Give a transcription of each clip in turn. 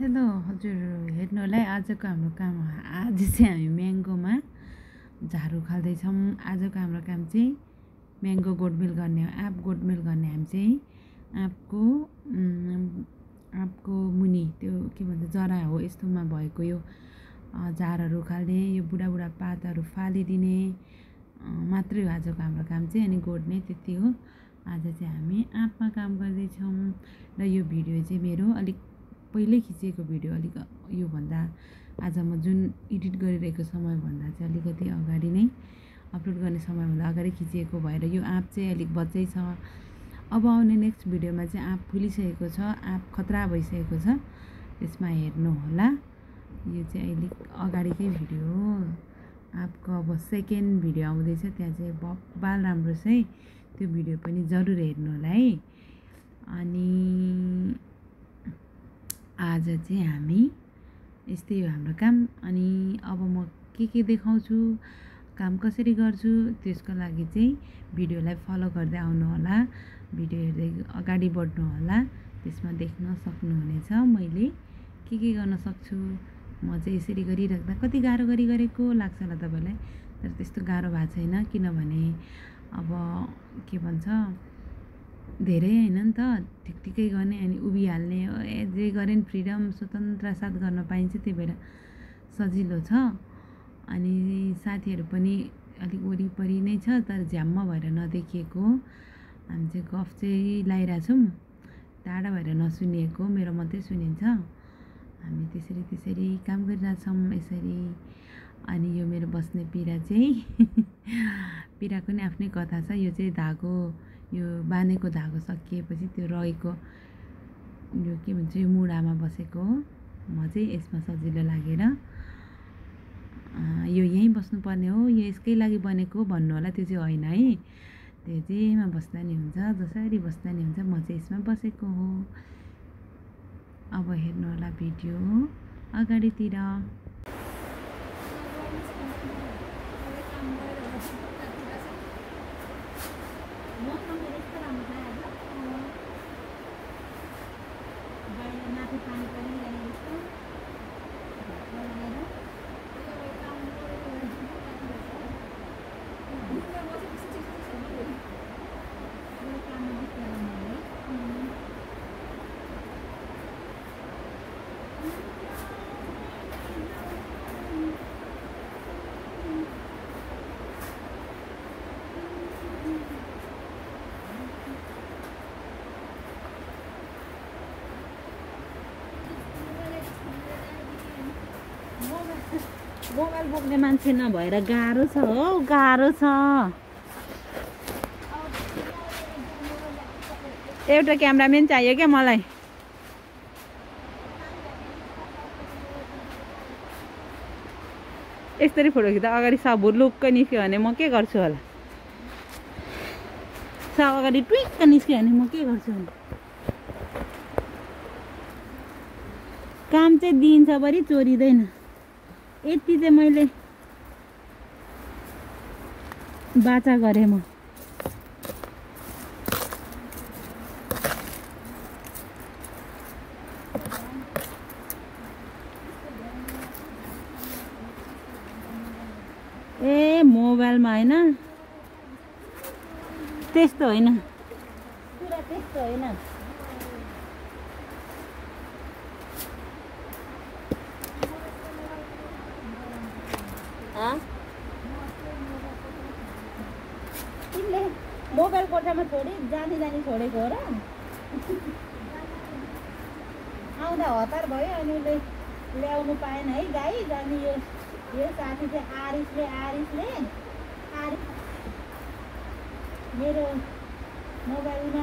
Hello हजुर, हेर्नु होला है। आजको हाम्रो काम, आज चाहिँ हामी म्याङ्गोमा झारू खाल्दैछौँ। आजको हाम्रो काम चाहिँ म्याङ्गो गोडमेल गर्ने हो। आँप गोडमेल गर्ने हामी चाहिँ आँपको मुनि त्यो के भन्छ जरा हो यस्तोमा भएको यो झारहरू उखाल्ने, यो बुढा पातहरू फालिदिने मात्रै हो आजको हाम्रो काम चाहिँ। अनि गोड्ने त्यति हो। आज चाहिँ हामी आँपमा काम गर्दैछौँ र यो भिडियो चाहिँ मेरो अलिक पहिल्यै खिचेको भिडियो, अलिक योभन्दा आज म जुन एडिट गरिरहेको समयभन्दा चाहिँ अलिकति अगाडि नै अपलोड गर्ने समयभन्दा अगाडि खिचिएको भएर यो आँप चाहिँ अलिक बच्चै छ। अब आउने नेक्स्ट भिडियोमा चाहिँ आँप फुलिसकेको छ, आँप खतरा भइसकेको छ, त्यसमा हेर्नु होला। यो चाहिँ अलिक अगाडिकै भिडियो हो। आँपको अब सेकेन्ड भिडियो आउँदैछ, त्यहाँ चाहिँ बब्बाल राम्रो छ है, त्यो भिडियो पनि जरुर हेर्नु होला है। अनि आज चाहिँ हामी यस्तै हो हाम्रो काम। अनि अब म के देखाउँछु, काम कसरी गर्छु, त्यसको लागि चाहिँ भिडियोलाई फलो गर्दै आउनु होला। भिडियो हेर्दै अगाडि बढ्नु होला, त्यसमा देख्न सक्नुहुनेछ मैले के गर्न सक्छु। म चाहिँ यसरी गरिराख्दा कति गाह्रो गरेको लाग्छ होला तपाईँलाई, तर त्यस्तो गाह्रो भएको छैन। किनभने अब के भन्छ, धेरै हैन नि त, ठिकै गर्ने अनि उभिहाल्ने, जे गरे नि फ्रिडम स्वतन्त्र साथ गर्न पाइन्छ, त्यही भएर सजिलो छ। अनि साथीहरू पनि अलिक वरिपरि नै छ, तर झ्याम्म भएर नदेखिएको। हामी चाहिँ गफ चाहिँ लागिरहेछौँ, टाढा भएर नसुनिएको, मेरो मात्रै सुनिन्छ। हामी त्यसरी काम गरिरहेछौँ यसरी। अनि यो मेरो बस्ने पिरा चाहिँ पिराको नि आफ्नै कथा छ। यो चाहिँ धागो, यो बानेको धागो सकिएपछि त्यो रहेको यो के भन्छ, यो मुढामा बसेको हो। म चाहिँ यसमा सजिलो लागेर यो यहीँ बस्नुपर्ने हो, यो यसकै लागि बनेको भन्नु होला, त्यो चाहिँ होइन है। त्यो जेमा बस्दा नि हुन्छ, जसरी बस्दा नि हुन्छ, म चाहिँ यसमा बसेको हो। अब हेर्नु होला भिडियो अगाडितिर। मोबाइल बोक्ने मान्छे नभएर गाह्रो छ हो, गाह्रो छ। एउटा क्यामेराम्यान चाहियो क्या मलाई। यसरी फोटो खिच्दा अगाडि सब लुक्क निस्क्यो भने म के गर्छु होला, सब अगाडि ट्विक्क निस्क्यो भने म के गर्छु होला। काम चाहिँ दिनभरि चोरिँदैन, यति चाहिँ मैले बाचा गरेँ म। ए मोबाइलमा होइन, त्यस्तो होइन, पुरा त्यस्तो होइन। तिमीले मोबाइल कोठामा छोडी जानी छोडेको हो र? आउँदा हतार भयो, अनि उसले ल्याउनु पाएन है गाई जाने। यो साथी चाहिँ आरिसले मेरो मोबाइलमा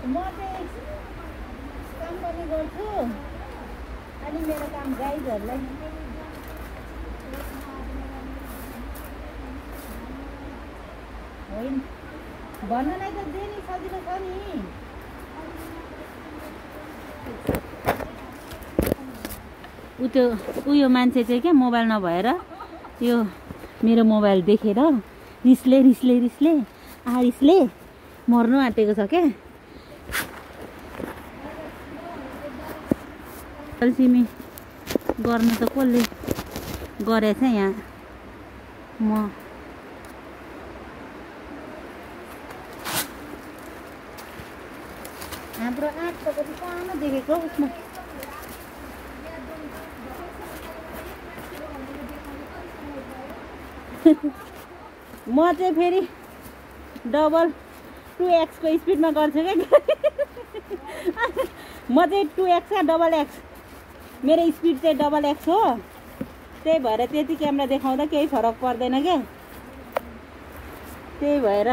म चाहिँ काम पनि गर्छु, अनि मेरो काम गाइजहरूलाई होइन भन्नलाई त जे नि सजिलो छ नि। उयो मान्छे चाहिँ क्या मोबाइल नभएर यो मेरो मोबाइल देखेर रिसले आरिसले मर्नु आँटेको छ क्या। सिमी गर्न त कसले गरेछ यहाँ म हाम्रो आँट त कति सानो देखेको उसमा म चाहिँ फेरि डबल 2x को स्पिडमा गर्छु क्या म चाहिँ 2x क्या डबल x मेरो स्पिड चाहिँ डबल x हो त्यही भएर त्यति क्यामेरा देखाउँदा केही फरक पर्दैन क्या त्यही भएर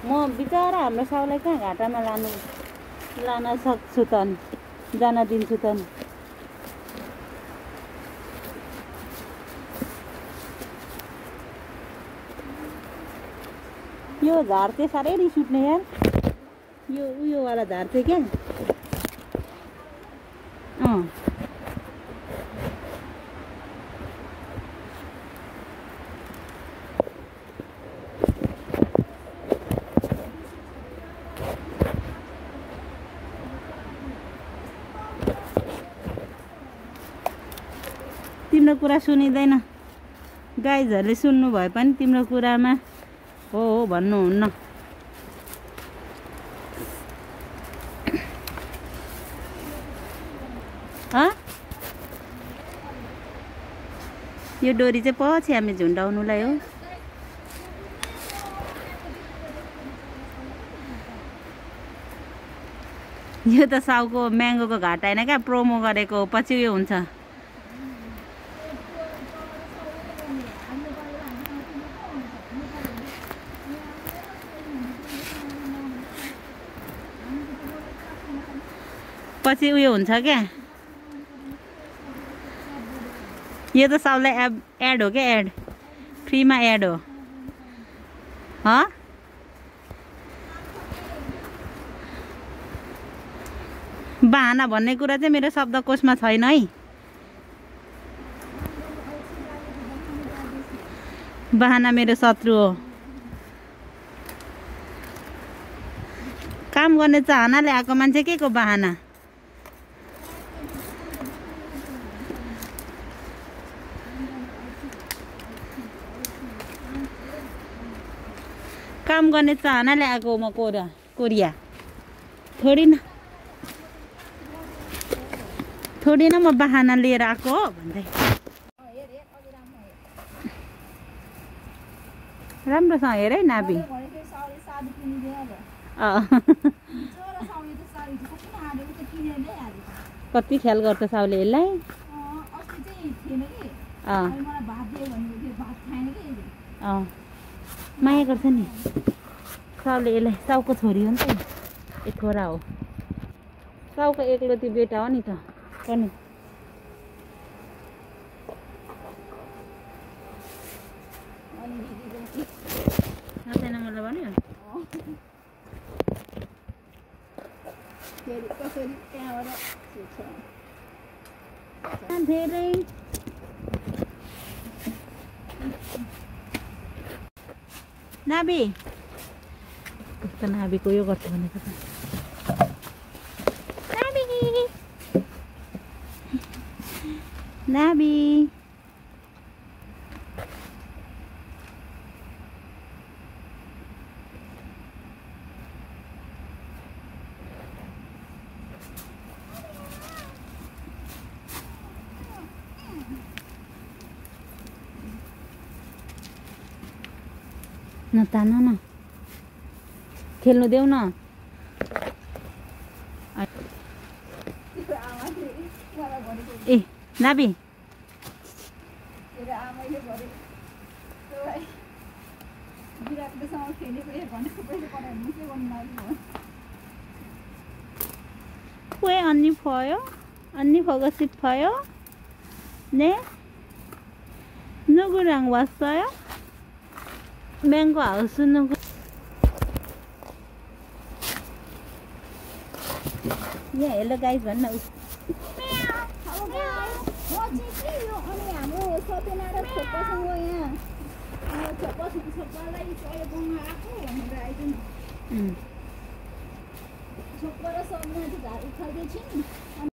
म बिचारा हाम्रो साउलाई कहाँ घाटामा लान सक्छु त जान दिन्छु त यो झार चाहिँ साह्रै रिस उठ्ने यार यो उयो वाला झार चाहिँ क्या तिम्रो कुरा सुनिँदैन गाइजहरूले सुन्नु भए पनि तिम्रो कुरामा हो भन्नुहुन्न यो डोरी चाहिँ पछि हामी झुन्डाउनुलाई हो यो त साउको म्याङ्गोको घाट होइन क्या प्रोमो गरेको पछि उयो हुन्छ पछि उयो हुन्छ क्या यो त साउलाई एड हो क्या एड फ्रीमा एड हो बहाना भन्ने कुरा चाहिँ मेरो शब्दकोशमा छैन है बहाना मेरो शत्रु हो काम गर्ने चाहनाले आएको मान्छे के को बहाना काम गर्ने चाहनाले आएको म कोरिया थोडी न म बहाना लिएर आएको हो भन्दै राम्रोसँग हेर है नाभी कति ख्याल गर्छ साउले यसलाई माया गर्छ नि साउले यसलाई साउको छोरी हो नि त ए छोरा हो साउको एकलौटी बेटा हो नि त पनि नचाहिँ मलाई भन्यो धेरै नाभी कस्तो नाभीको यो गर्छ भनेको त नाभी नतान न खेल्नु देऊ न ए नाभी 왜 안 입어요? 안 입어가 싶어요? 네? 누구랑 왔어요? 맹고 하우스 누구? Yeah, hello guys, भन्नु छोकरा सब ना झाड़ू उठाउँदै छु नि